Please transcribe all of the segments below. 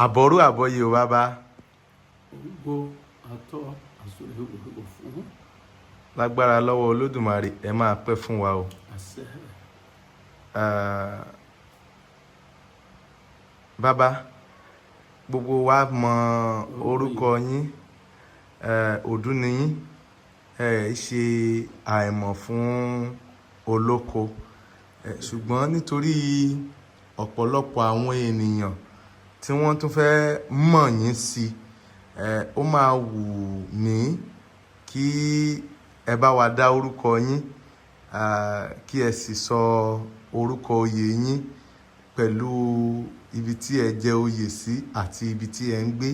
Àbọ̀rú àbọ̀yè o bàbá. Ogbó atọ́ àsúre gbogbo fún. Lágbára lọ́wọ́ Olódùmarè, ẹ máa pẹ́ fún wa o. Àṣẹ. Bàbá, gbogbo wa mọ orúkọ yín, ọdún ni yín, ẹ ṣe àìmọ̀ fún olóko. Ṣùgbọ́n nítorí ọ̀pọ̀lọpọ̀ àwọn ènìyàn tí wọ́n tún fẹ́ mọ̀ yín sí, ó máa wù mí kí ẹ bá wa dá orúkọ yín, kí ẹ sì sọ orúkọ oyè yín pẹ̀lú ibi tí ẹ jẹ oyè sí àti ibi tí ẹ ń gbé.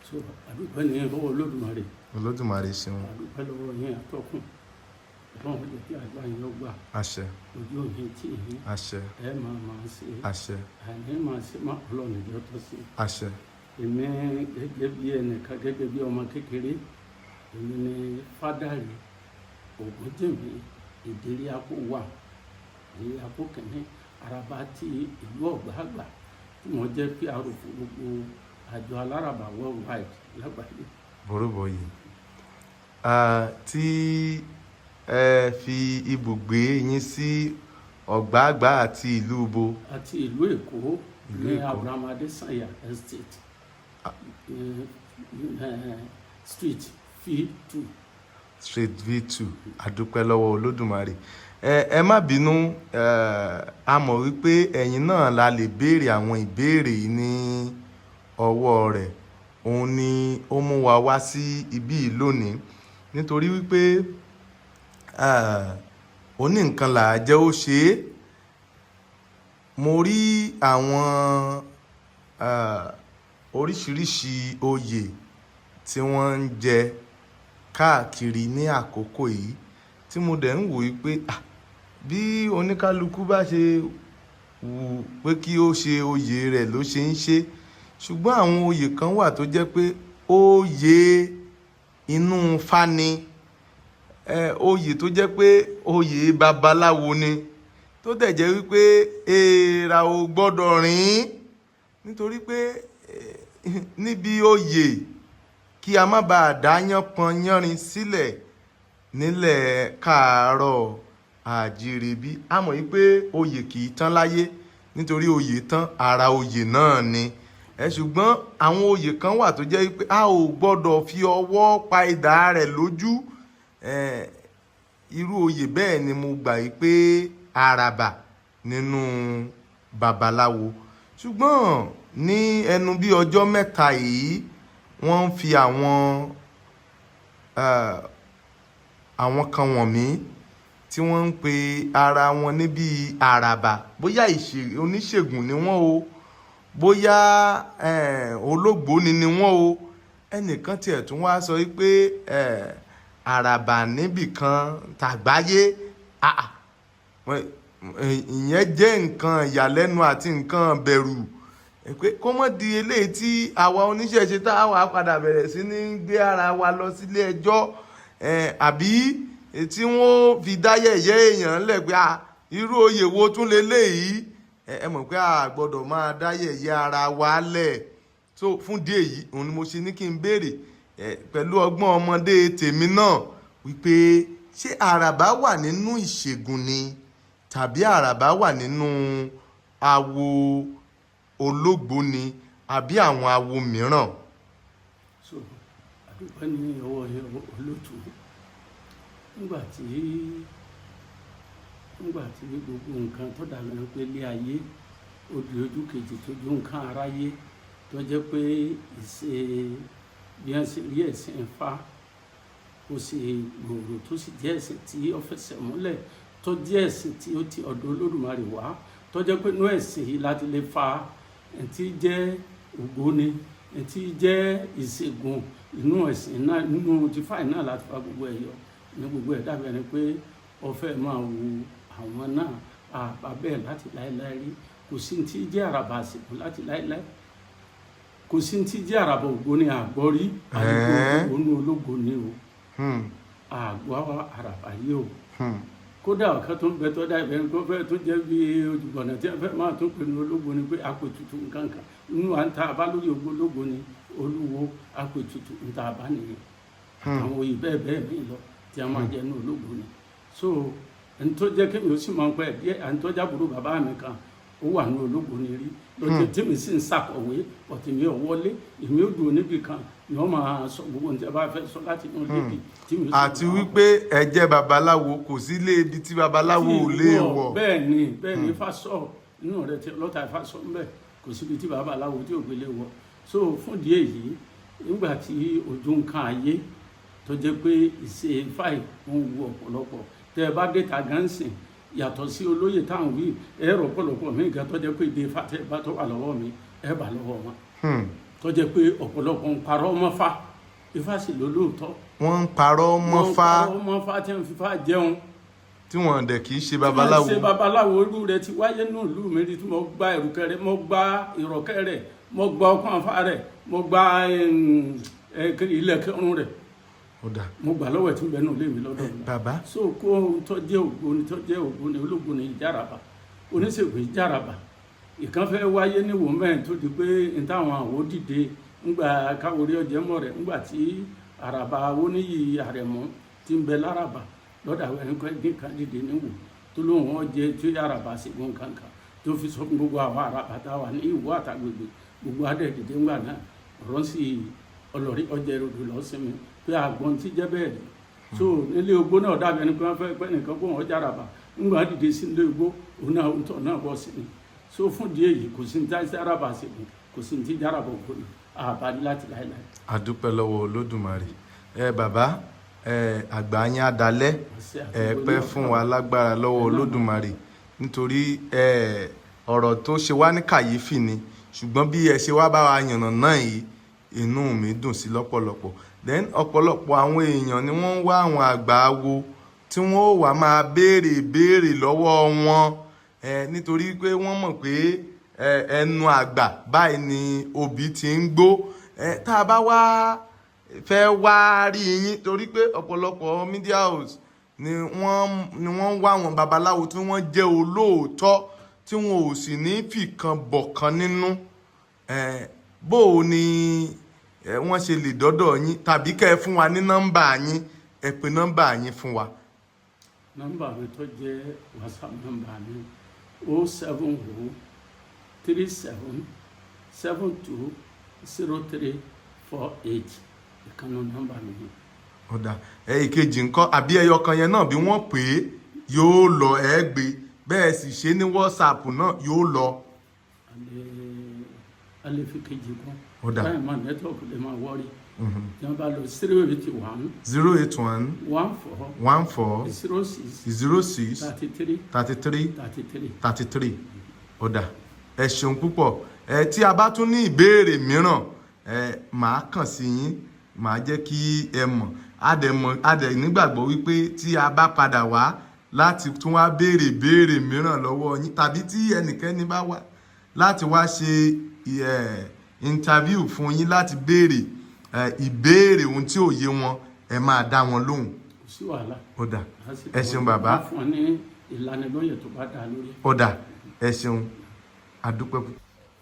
So àdúpẹ́ ní lọ́wọ́ Olódùmarè. Olódùmarè ṣeun. Àdúpẹ́ lọ́wọ́ yín, atọ́kùn. Ọlọ́run jẹ́ kí àgbà yín ó gbà. Àṣẹ. Ojú òní tí yín. Àṣẹ. Ẹ máa máa ṣe. Àṣẹ. Àní máa ṣe má, Ọlọ́run ìjọ tó ṣe. Àṣẹ. Èmi gẹ́gẹ́ bí ẹnìkan, gẹ́gẹ́ bí ọmọ kékeré, èmi ni Fádàrí Ògúnjìmí Ìdírí Apò wà ní Apò Kìnní Araba ti ìlú Ọ̀gbààgbà, tí wọ́n jẹ́ PRO fún gbogbo àjọ alárabà worldwide lágbàáyé. Borúbọyè tí ẹ fi ibùgbé yín sí Ọ̀gbààgbà àti ìlú ibo? Àti ìlú Èkó. Ìlú Ní Èkó. Abraham Adesanya Estate, Street V2. Street V2. Àdúpẹ́ lọ́wọ́ Olódùmarè. Ẹ má bínú, a mọ̀ wípé ẹ̀yin náà la lè béèrè àwọn ìbéèrè yìí ní ọwọ́ rẹ̀. Òun ni ó mú wa wá sí ibí yìí lónìí, nítorí wípé oní nǹkan là á jẹ́ ó ṣe é. Mo rí àwọn oríṣiríṣi oyè tí wọ́n ń jẹ káàkiri ní àkókò yìí, tí mo dẹ̀ ń wò wípé, ah, bí oníkálukú bá ṣe wù pé kí ó ṣe oyè rẹ̀ ló ṣe ń ṣe. Ṣùgbọ́n àwọn oyè kan wà tó jẹ́ pé oyè inú Ifá ni, oyè tó jẹ́ pé oyè babaláwo ni, tó dẹ̀ jẹ́ wípé èèrà ò gbọ́dọ̀ rìn, nítorí pé níbi oyè, kí a má bàa dá yánpọn yánrin sílẹ̀ nílẹ̀ káàárọ̀ àjíire. A mọ̀ wípé oyè kì í tán láyé, nítorí oyè tán, ara oyè náà ni ẹ. Ṣùgbọ́n àwọn oyè kan wà tó jẹ́ wípé a ò gbọ́dọ̀ fi ọwọ́ pa idà rẹ̀ lójú. Irú oyè bẹ́ẹ̀ ni mo gbà wípé àràbà nínú babaláwo. Ṣùgbọ́n ní ẹnu bí ọjọ́ 3 yìí, wọ́n ń fi àwọn kan wọ̀n mí tí wọ́n ń pe ara wọn níbi àràbà, bóyá oníṣègùn ni wọ́n o, bóyá ológbóni ni wọ́n o. Ẹnìkan tiẹ̀ tún wá sọ wípé àràbà níbìkan tàgbáyé. Ah, ah. Ìyẹn jẹ́ nǹkan ìyàlẹ́nu àti nǹkan bẹ̀rù pé kó mọ̀ di eléyìí tí àwa oníṣẹ̀ṣe tá a wà padà bẹ̀rẹ̀ sí ní gbé ara wa lọ sílé ẹjọ́, àbí tí wọ́n fi dá yẹ̀yẹ́ èèyàn lẹ̀ pé, ah, irú oyè wo tún leléyìí? Ẹ mọ̀ pé a gbọ́dọ̀ máa dá yẹ̀yẹ́ ara wa lẹ̀. So fún díẹ̀ yìí, òun ni mo ṣe ní kí n béèrè pẹ̀lú ọgbọ́n ọmọdé tèmi náà wípé, ṣé àràbà wà nínú ìṣègùn ni, tàbí àràbà wà nínú awo ológbóni, àbí àwọn awo mìíràn? So àdúpẹ́ ní ọwọ́ yẹn, olótùú. Nígbà tí gbogbo nǹkan tó dàbí ẹni pé ilé ayé ó di ojú kejì tó ju nǹkan aráyé, tó jẹ́ pé ìṣe bí wọ́n ṣe rí ẹ̀sìn Ifá ó sì gbòòrò, tó sì jẹ́ ẹ̀sìn tí ó fẹsẹ̀ múlẹ̀, tó jẹ́ ẹ̀sìn tí ó ti ọ̀dọ̀ Olódùmarè wá, tó jẹ́ pé inú ẹ̀sìn yìí láti lè fa ẹni tí jẹ́ ògbóni, ẹni tí jẹ́ ìṣègùn, inú ẹ̀sìn náà, nínú tífà náà láti fa gbogbo ẹ̀ yọ ní gbogbo ẹ̀. Dàbí ẹni pé ó fẹ́ máa wu àwọn náà àbá bẹ́ẹ̀ láti láéláé rí. Kò sí tí jẹ́ àràbà àsìkò láti láéláé, kò sí tí jẹ́ àràbà ògbóni àgbọ́rí àdúgbò ònú ológo ni o. Àgbọ́ àràbà yìí o. Kódà ọ̀kan tó ń bẹ tọ́da ìbẹ̀rù tó fẹ́ tó jẹ́ bí ojúbọ̀nà tí wọ́n fẹ́ máa tó pinnu ológo ni pé àpètùtù nǹkan kan nínú à ń ta àbá lórí ológo ni olúwo, àpètùtù ń ta àbá nìyẹn, àwọn oyè bẹ́ẹ̀ bẹ́ẹ̀ mí lọ tí a máa jẹ ní ológo ni. So ẹni tó jẹ́ kémi ó sì máa ń pẹ́ díẹ̀, ẹni tó jábúrò bàbá mi kan ó wà ní ológo ni rí lọ́jọ́ tí mi sì ń ṣàkọ̀wé ọ̀tí mi ò wọlé, èmi ò dùn níbì kan ni wọ́n máa sọ gbogbo ohun tí a bá fẹ́ sọ láti inú lébi tí mi ò sì Àti máa wípé ẹ jẹ́ babaláwo, kò sí ilé ibi tí babaláwo ò lè wọ̀. Bẹ́ẹ̀ ni, bẹ́ẹ̀ ni. Ifá sọ inú rẹ̀ tí ọlọ́ta Ifá sọ ńbẹ̀, kò síbi tí babaláwo tí ò gbélé wọ̀. So fún ìdí èyí, nígbà tí ojú nǹkan ayé tó jẹ́ pé ìṣe Ifá yìí ń wu ọ̀pọ̀lọpọ̀, tẹ́ ẹ bá dé ta gánsìn, yàtọ̀ sí olóyè táwọn wí, ẹ̀rọ ọ̀pọ̀lọpọ̀ mí gan tó jẹ́ pé ìdè Ifá tẹ́ ẹ bá tó wà lọ́wọ́ mi, ẹ bá lọ́wọ́ wọn, tó jẹ́ pé ọ̀pọ̀lọpọ̀ ń parọ́ mọ́ Fá, Ifá sì ló lóòótọ́. Wọ́n ń parọ́ mọ́ Fá. Wọ́n ń parọ́ mọ́ Fá tí wọ́n fi Fá jẹun. Tí wọ́n dẹ̀ kì í ṣe babaláwo. Ṣe babaláwo. Irú rẹ̀ ti wáyé ní ìlú mi rí tí mo gba ìrùkẹ̀rẹ̀, mo gba ìrọ̀kẹ̀rẹ̀, mo gba ọkàn afá rẹ̀, mo gba ilẹ̀kẹ̀ ọrùn rẹ̀. Ó dà. Mo gbà lọ́wọ́ ẹ̀ tí ń bẹ nù lé mi lọ́dọ̀ mi. Bàbá. So kó ohun tó jẹ́ ògbóni, tó jẹ́ ògbóni, ológbóni ìjáraba, oníṣègùn ìjáraba ìkan fẹ́ wáyé ní wòmẹ́rin tó di pé n táwọn àwọ̀ dìde ńgbà káwórí ọjẹ́ mọ̀ rẹ̀, ńgbà tí àràbà oníyì àrẹ̀mú ti ń bẹ láràbà lọ́dà àwọn ẹni kan dìde níwò tó lóun ọjẹ́ tí àràbà ṣègùn kankan tó fi sọ fún gbogbo àwọn àràbà táwa ní ìwọ àtàgbègbè gbogbo adé dìde ńgbà náà. Ọ̀rọ̀ sì ọlọ́rí ọjẹ́ rodò lọ́sìnmi pé àgbọn tí jẹ́ bẹ́ẹ̀ rí. So nílé ogbó náà dàbí ẹni pé wọ́n fẹ́ pẹ́ nìkan kó wọ́n járaba ńgbà dìde sí nílé ogbó, òun náà ń tọ̀ náà bọ́ sí ni. So fún díẹ̀ yìí, kò sí ní tí araba ṣègùn, kò sí ní tí jaraba ògbó ni àbá láti láéláé. A dúpẹ́ lọ́wọ́ Olódùmarè. Ẹ bàbá ẹ, àgbà yín á dalẹ́. Àṣẹ àti Ẹ gbogbo pẹ́ náà. fún wa lágbára lọ́wọ́ Olódùmarè, nítorí ẹ ọ̀rọ̀ tó ṣe wá ní kàyéfì ni, ṣùgbọ́n bí ẹ ṣe wá bá wa yànnà náà yìí, inú mi dùn sí lọ́pọ̀lọpọ̀. Then ọ̀pọ̀lọpọ̀ àwọn èèyàn ni wọ́n ń wá àwọn àgbà awo tí wọ́n ó wá máa béèrè ìbéèrè lọ́wọ́ wọn ẹ, nítorí pé wọ́n mọ̀ pé ẹ, ẹnu àgbà báyìí ni obì ti ń gbó. Ẹ tá a bá wá fẹ́ wá rí yín, torí pé ọ̀pọ̀lọpọ̀ media house ni wọ́n ń wá àwọn babaláwo tí wọ́n jẹ́ olóòótọ́, tí wọn ò sì ní fìkan bọ̀kan nínú ẹ, bó o ní ẹ, wọ́n ṣe lè dọ́dọ̀ yín, tàbí kẹ́ ẹ fún wa ní nọ́mbà yín, ẹ pè nọ́mbà yín fún wa. Nọ́mbà mi tó jẹ́ WhatsApp nọ́mbà mi, 07037720348, ìkànnì nọ́mbà mi ni. Ó dà. Ẹ ìkejì ńkọ́? Àbí ẹyọ kan yẹn náà, bí wọ́n pè é yóò lọ, ẹ gbé bẹ́ẹ̀ sì ṣe ní WhatsApp náà yóò lọ. Alẹ́ fi kejì kún. Ó dà. Báyìí máa network lè máa wọ́rí tí wọ́n bá lọ 081 081 14 14 06 06 33 33 33. 33. Ó dà, ẹ ṣeun púpọ̀. Ẹ tí a bá tún ní ìbéèrè mìíràn, ẹ màá kàn sí yín, màá jẹ́ kí ẹ mọ̀. A dẹ̀ mọ̀, a dẹ̀ nígbàgbọ́ wípé tí a bá padà wá láti tún wá béèrè béèrè mìíràn lọ́wọ́ yín, tàbí tí ẹnikẹ́ni bá wá láti wá ṣe ẹ interview fún yín láti béèrè ẹ ìbéèrè ohun tí ò yé wọn, ẹ máa dá wọn lóhùn. Kò sí wàhálà. Ó dà. A sì Ẹ ṣeun, bàbá. wọ́n fún ọ ní ìlanilọ́yẹ̀ tó bá dáa lórí ẹ̀. Ó dà, ẹ ṣeun, àdúpẹ́ púpọ̀.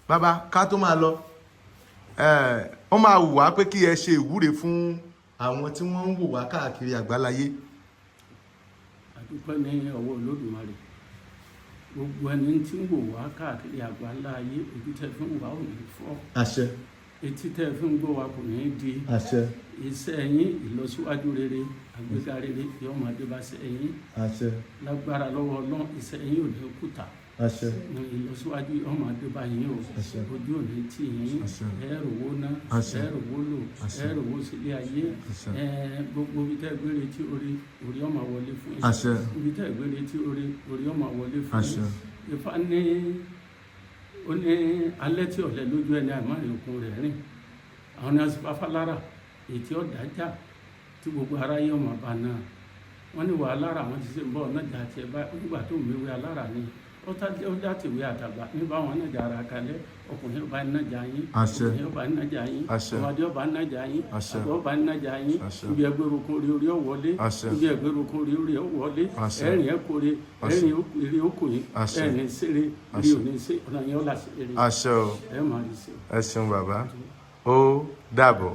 Bàbá, ká tó máa lọ, ó máa wù wá pé kí ẹ ṣe ìwúre fún àwọn tí wọ́n ń wò wá káàkiri àgbáláyé. Àdúpẹ́ ní ọwọ́ Olódùmarè. Gbogbo ẹni tí ń wò wá káàkiri àgbáńlá ayé, ojú tẹ́ fi ń wá ò ní fọ́. Àṣẹ. Etí tẹ́ fi ń gbọ́ wa kò ní di. Àṣẹ. Iṣẹ́ yín, ìlọsíwájú rere, àgbéga rere yóò máa dé bá iṣẹ́ yín. Àṣẹ. Lágbára lọ́wọ́ Ọlọ́run, iṣẹ́ yín ò ní kùtà. Àṣẹ. Ìlọsíwájú yóò máa dé bá yín o. Àṣẹ. Ojú ò ní tì yín. Àṣẹ. Ẹ rówó ná. Àṣẹ. Ẹ rówó lò. Àṣẹ. Ẹ rówó sílé ayé. Àṣẹ. Ẹ gbogbo ibi tẹ́ gbére tí orí orí ó máa wọlé fún yín. Àṣẹ. Ibi tẹ́ gbére tí orí orí ó máa wọlé fún Àṣẹ. yín. Ifá ní ó ní alẹ́ tí ọ̀lẹ́ lójú ẹni àìmọ́rin òkun rẹ̀ rìn, àwọn ní asífáfá lára ètí ọ̀dájà tí gbogbo aráyé ọmọ bá náà wọ́n ní wàhálà ara àwọn ti ṣe ń bọ̀ ọ̀nàjà àti ẹ̀bá nígbà tó ń mewé alára ni. Ó látìwé àtàgbà ní báwọn nájà ara kalẹ̀. Ọkùnrin ọba nájà yín, Àṣẹ. obìnrin ọba nájà yín, Àṣẹ. ọmọdé ọba nájà yín, Àṣẹ. àgbà ọba nájà yín. Àṣẹ. Ibi ẹgbẹ́rún orí orí ọ̀wọ́lé, Àṣẹ. ibi ẹgbẹ́rún orí orí ọ̀wọ́lé. Àṣẹ. Ẹ̀rìn ẹ̀kọ́rẹ́, Àṣẹ. ẹ̀rìn eré okò yín. Àṣẹ. Ẹ̀rìn sèré rí Àṣẹ. òní ṣe ọ̀nà yẹn ọ̀là sèré. Àṣẹ o. Ẹ̀ máa rí ṣe. Ẹ ṣeun, bàbá. Ó dàbọ̀.